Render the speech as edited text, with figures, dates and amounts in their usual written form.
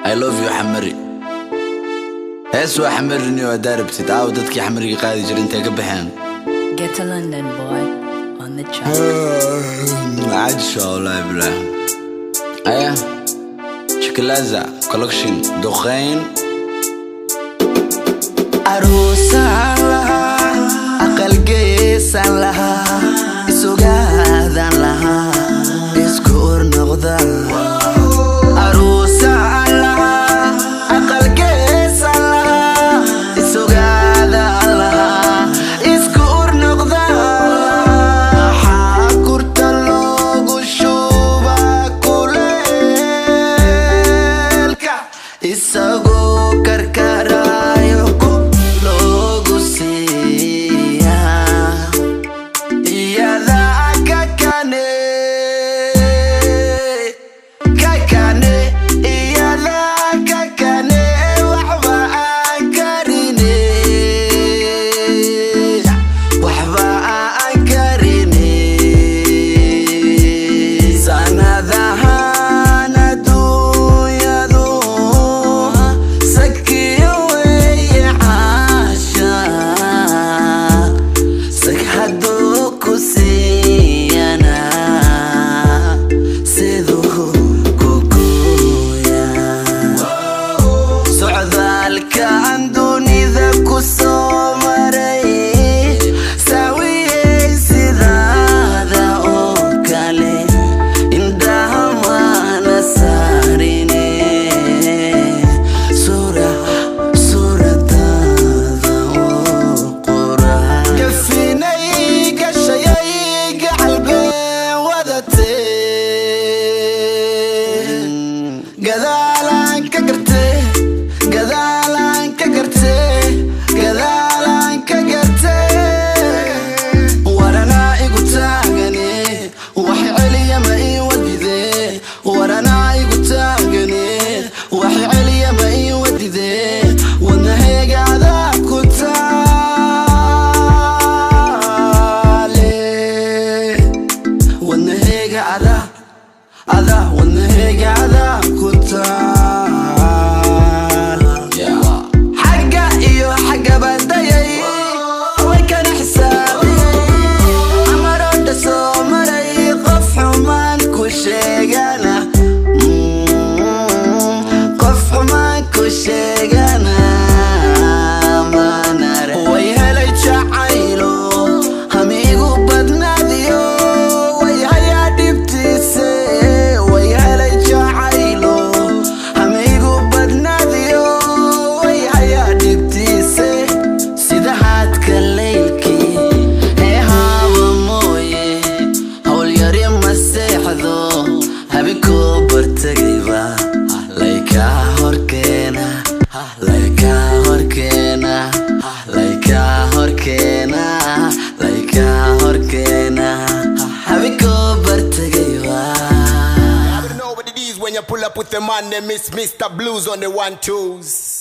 I love you Xamari. Hees waa Xamarini oo haddaa rabtid. Aaw dadkii Xamariga qaadi jira intay ka baxeen? Get to London boy on the track. Caajis waa, wallaahi bilaah. Aya Chikalaza collection duqeyn. Aroosaan lahaa, aqalgeesaan lahaa, isugaadaan lahaa, isku ur noqda. Aroosaan lahaa, aqalgeesaan lahaa, isugaadaan lahaa, isku ur noqda. Maxaa kurta loogu shubaa kuleelka, isagoo karkaraayo ku loogu siiyaa? Iyada kakane kakane, iyada kakane, waxba aan karine, waxba aan karine. Sanadahan adduunyadu sakiyo weeye caasha, sag hadduu ku siiyana siduu ku gooya. Socdaalkan dunida ku soo maray, saawiyey sidaada oo kale, indhaha maana saarine, suuradaada oo qura gafinay gashayay gacalbeen wadatee, gadaalaan ka gartee, gadaalaan ka gartee, gadaalaan ka gartee. Waranaa igu taagane, wax celiya ma ii wadide. Waranaa igu taagane, wax celiya ma ii wadide. Wadnahayga adaa ku taale, wadnahayga adaa adaa, wadnahayga adaa ku taal. Xagga iyo xaggaba dayay, way kana xisaabiyey, amaroodha soo maray, qof xumaan ku sheegana, qof xumaan ku sheegana manare. Way helay jacaylo hamiigu badnaadiyo, way hayaa dhibtiise. Way helay jacaylo hamiigu badnaadiyo, way hayaa dhibtiise. Sida haadka leylkii ee haaba mooye, howlyari ma seexdo, habikoo bartagayba laykaa horkeena, laykaa horkeena, laykaa horkeena, laykaa horkeena, habikoo bartagayba. I know what it is when you pull up with the man, they miss Mr. Blues on the 1 2s.